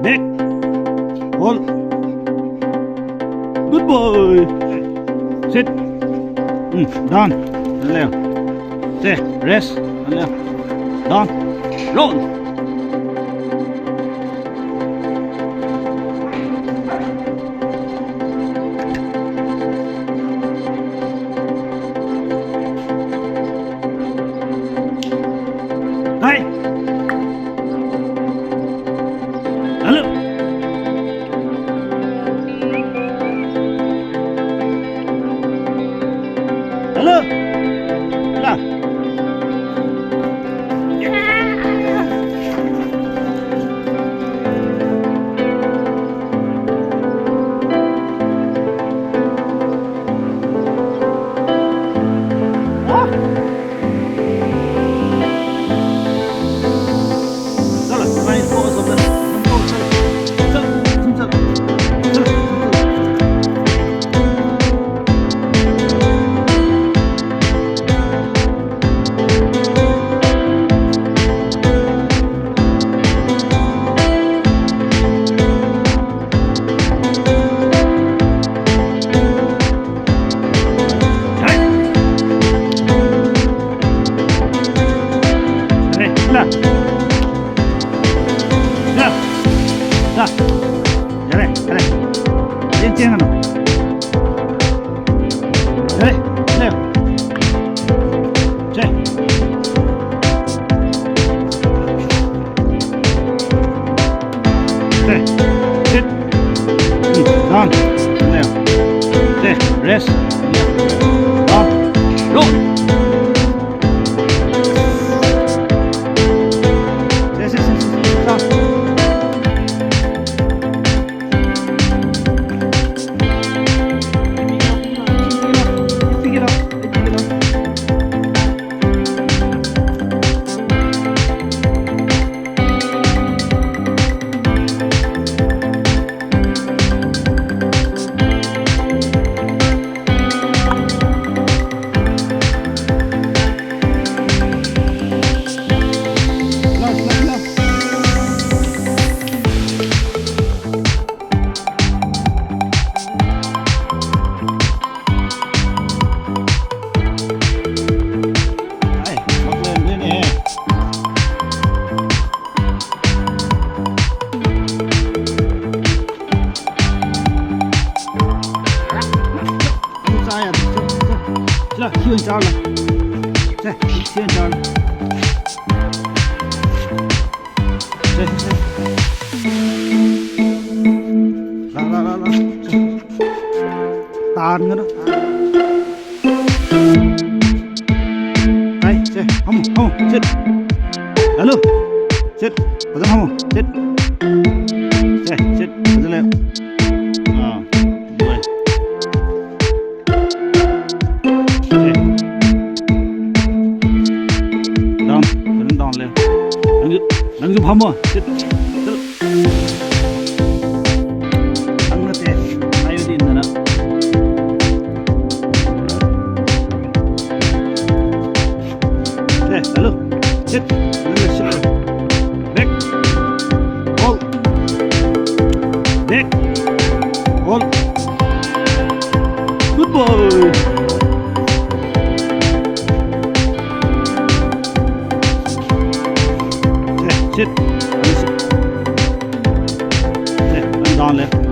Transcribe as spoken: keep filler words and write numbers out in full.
Back. Hold. Good boy. Sit. Mm, down. Leo. Stay. Rest. Leo. Down. Roll. Hey. Hello. Hello. Hello. ꯌꯥꯔꯦ, ꯌꯥꯔꯦ꯫ ꯆꯦꯟ, ꯆꯦꯟꯒꯅꯨ꯫ ꯌꯥꯔꯦ, ꯂꯦꯞ꯫ ꯁꯦ꯫ ꯁꯦ꯫ ꯁꯤꯠ꯫ ꯎꯝ, down. ꯂꯦꯞ꯫ ꯁꯦ, ꯔꯦꯁ꯫ ꯗꯥꯎꯟ꯫ ꯔꯣꯜ꯫ ꯁꯦ, ꯁꯦ, ꯁꯦ, ꯁꯦ, ꯁꯦ꯫ Down. ꯆꯥꯔꯣ꯫ ꯁꯦ, ꯁꯤ ꯑꯣꯏꯅ ꯆꯥꯔꯣ꯫ ꯁꯦ, ꯁꯦ, ꯁꯦ꯫ ꯂꯥ, ꯂꯥ, ꯂꯥ, ꯂꯥ꯫ ꯁꯦ꯫ ꯇꯥꯟꯒꯅꯨ꯫ ꯇꯥꯏ, ꯁꯦ, ꯐꯝꯃꯣ, ꯐꯝꯃꯣ, sit꯫ ꯍꯜꯂꯣ꯫ Sit꯫ ꯐꯖꯅ ꯐꯝꯃꯣ꯫ Sit꯫ ꯁꯦ, sit꯫ ꯐꯖꯅ ꯂꯩꯌꯨ꯫ ꯑꯥ, good꯫ ꯁꯦ꯫ Down꯫ ꯐꯖꯅ down ꯂꯩꯌꯨ꯫ ꯅꯪꯁꯨ, ꯅꯪꯁꯨ ꯐꯝꯃꯣ꯫ Sit꯫ Sit꯫ ꯅꯪ ꯅꯠꯇꯦ, ꯍꯥꯏꯕꯗꯤ ꯏꯟꯗꯅ꯫ ꯑꯦ, hello꯫ Sit꯫ ꯅꯪꯅ sit꯫ Back꯫ Hold꯫ Back꯫ Hold꯫ Good boy꯫ ꯑꯦ, sit꯫ ꯅꯪ sit꯫ ꯑꯦ, ꯅꯪ down ꯂꯩꯌꯨ꯫